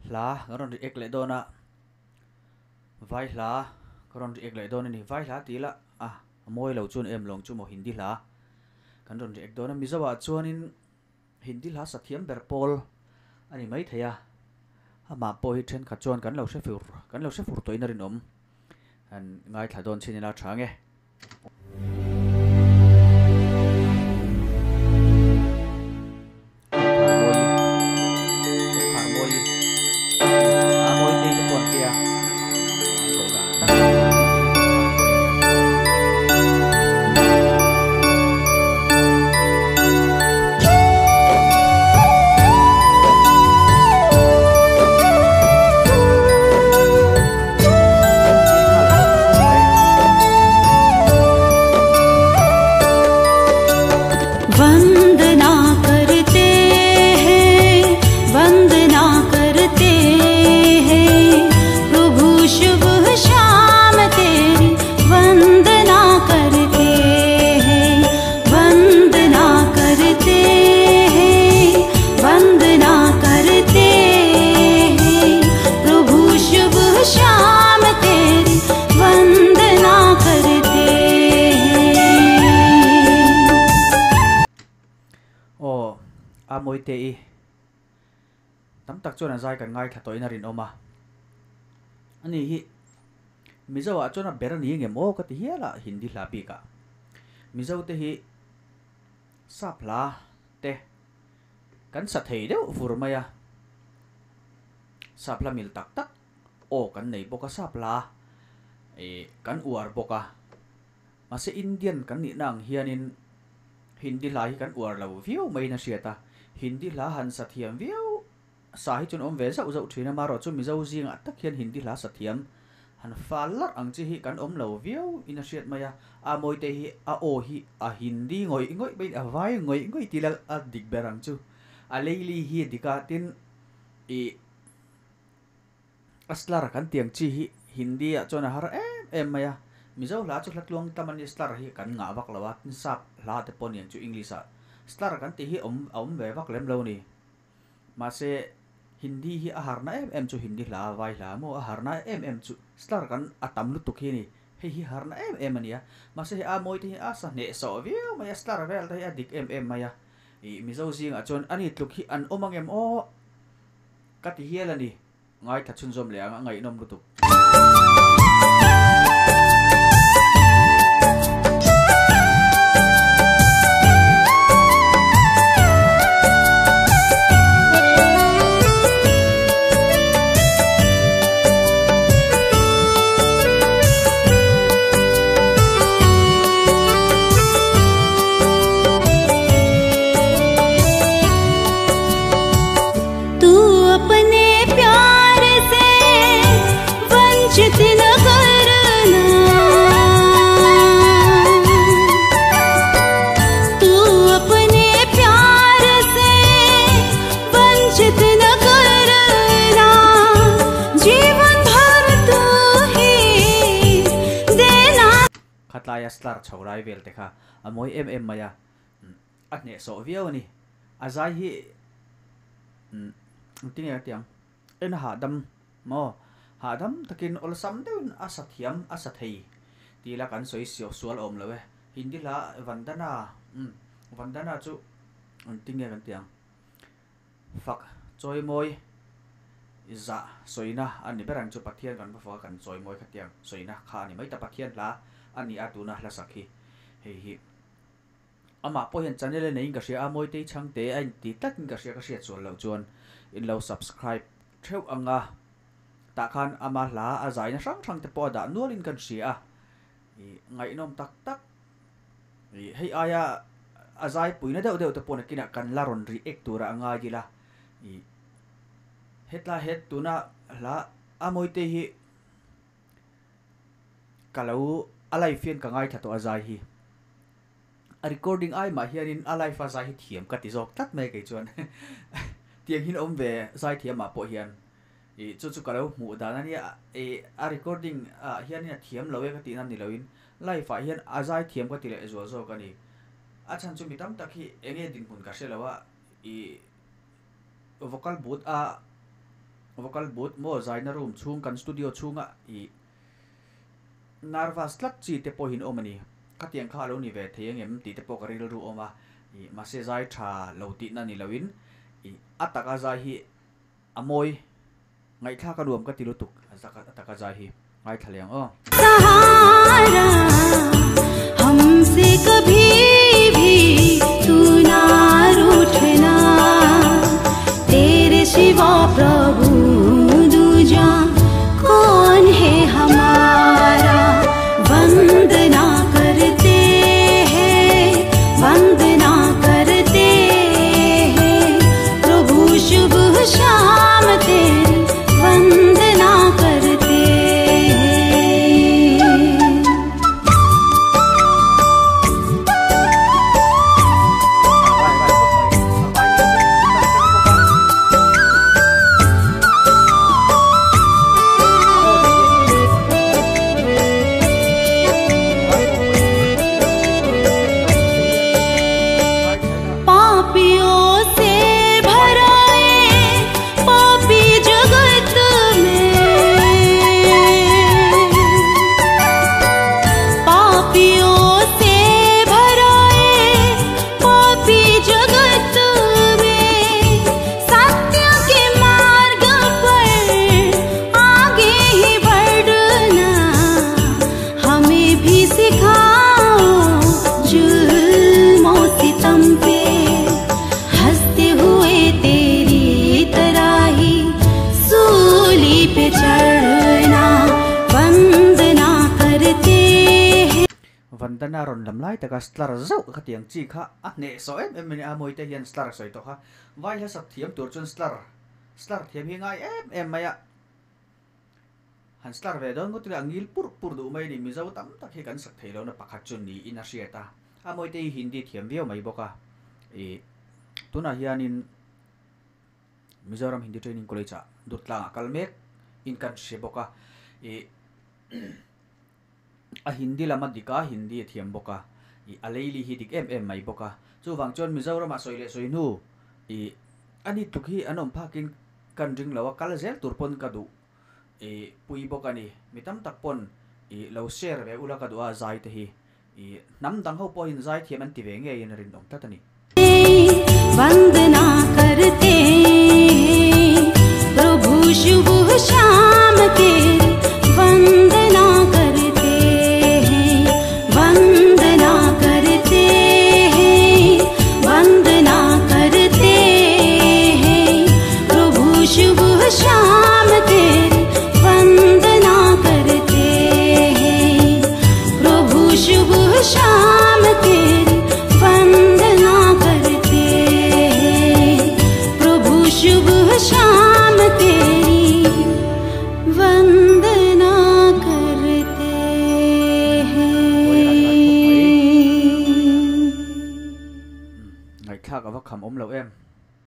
Hla kan rawn react leh dawn a, vai hla ka rawn react leh dawn a ni. Vai hla tih ila a mawi lo chuan em lawng chu maw Hindi hla kan rawn react dawn a. Mizo ah chuanin Hindi hla sa thiam ber pawl a ni maithei a, amah pawh hi thenkhat chuan kan lo hre fur kan lo hre fur tawhin a rinawm. Han ngaithla dawn chin ila tha nge. Aw, a Mawite i tam tak chuan a zai kan ngaithla tawhin a rinawm a. Ani hi Mizo ah chuan a ber a ni ngem aw ka ti hial a Hindi hla bik ah. Mizo te hi sap hla te kan sa thei deuh vur mai a. Sap hla mil tak tak aw kan nei bawk a sap hla ih kan uar bawk a. Mahse Indian kan nihna ang hianin Hindi hla hi kan uar lo viau maiin a hriat a. Hindi hla han sa thiam viau Sa hi chuan awm ve zauh zauh thin a, marawh chu Mizo zingah tak hian Hindi hla sa thiam han fal larh ang chi hi kan awm lo viau in a hriat mai a, a Mawite hi a aw hi a Hindi ngawih ngawih mai a vai ngawih ngawih tih la a dik ber ang chu. A leili hi a dik a, tin ih a slar kan tih ang chi hi Hindi ah chuan a har em em mai a, Mizo hla chu hla tluang tam a ni slar hi kan ngah vak lo a, tin sap hla te pawh ni ang chu English ah slar kan tih hi awm a awm ve vak lem lo a ni. Mahse, Hindi hi a harna em em chu Hindi hla, vai hla maw a harna em em chu star kan a tam lutuk hi a ni. Hei hi harna em em a ni a. Mahse hei a mawi te hi a sa hnehsawh viau mai a, star vel te hi a dik em em mai a. Ih Mizo zingah chuan ani tluk hi an awm angem aw ka ti hial a ni. Ngaithla chhunzawm leh ang a ngaihnawm lutuk. Khatlaia star chho lai vel te kha a mawi em em mai a, a hnehsawh viau a ni. A zai hi engtin nge ka ti ang, en a hahdam maw? Hahdam takin awlsam deuhin a sa thiam, a sa thei tih ila kan sawi sual awm lo e. Hindi hla Vandana umm Vandana chu engtin nge kan ti ang, fak chawimawi zah sawina a ni ber ang chu Pathian kan va fak a kan chawimawi khatiang sawina kha a ni mai ta Pathian hla a ni a tuna hla sak hi hei hi. Amah pawh hian channel a neiin ka hria a, Mawitei Chhangte a inti tlatin ka hria ka hriat sual loh chuan in lo subscribe theuh ang a, tah khan ama hla a zaina hrang hrang te pawh a dah nualin kan hria a, ih ngaihnawm tak tak ih hei aia a zai puina deuh deuh te pawh nakinah kan la rawn react tura a ngai ila ih hetlai het tuna hla a Mawitei hi ka lo a live hian ka ngaithla tawh a zai hi. A recording ai mah hianin a live a zai hi thiam ka ti zawk tlat mai kei chuan tiang hin awm ve zai thiam ah pawh hian ih chu chu ka lo hmuh dan a nia ih a recording ah hianin a thiam lo e ka tih nan ni loin live ah hian a zai thiam ka ti leh zual zawk a ni a chhan chu mi tam tak hi eng nge dinhmun ka hre lo a ih vocal booth a. Vocal booth maw zaina room chhung kan studio chhunga ih nervous tlat chi te pawhin awm a ni. Khatiang kha a lo ni ve thei angem tih te pawh ka rilru awm a, ih mahse zai tha lo tihna ni loin ih a taka zai hi a mawi ngaihthlak a nuam ka ti lutuk a taka zai hi ngaithla leh ang aw. Vandana rawn lam lai taka slar zauh kha tiang chi kha a hneh sawh em em a ni a, Mawite hian slar sawi tawh kha vai hla sak thiam tur chuan slar slar thiam hi ngai em em mai a. Han slar ve dawn ngawt ila a ngil pur pur duh mai a ni, Mizo tam tak hi kan sak thei lohna pakhat chu niin a hriat a, a Mawite hi Hindi thiam viau mai bawk a, ih tunah hianin Mizoram Hindi Training College ah Durtlang ah kal mek in kan hre bawk a, ih a Hindi lam a dik a, Hindi a thiam bawk a, ih a leili hi dik em em mai bawk a, chuvang chuan Mizoramah sawi leh sawi hnu ih a ni tluk hi an awm phakin kan ring lo a, kal zel tur pawn ka duh ih pui bawk a ni, mi tam tak pawn ih lo share ve ula ka duh a zai te hi ih hnam dang ho pawhin zai thiam an ti ve ngeiin a rinawm tlat a ni. Ngaihthlak a va kham awm lo em.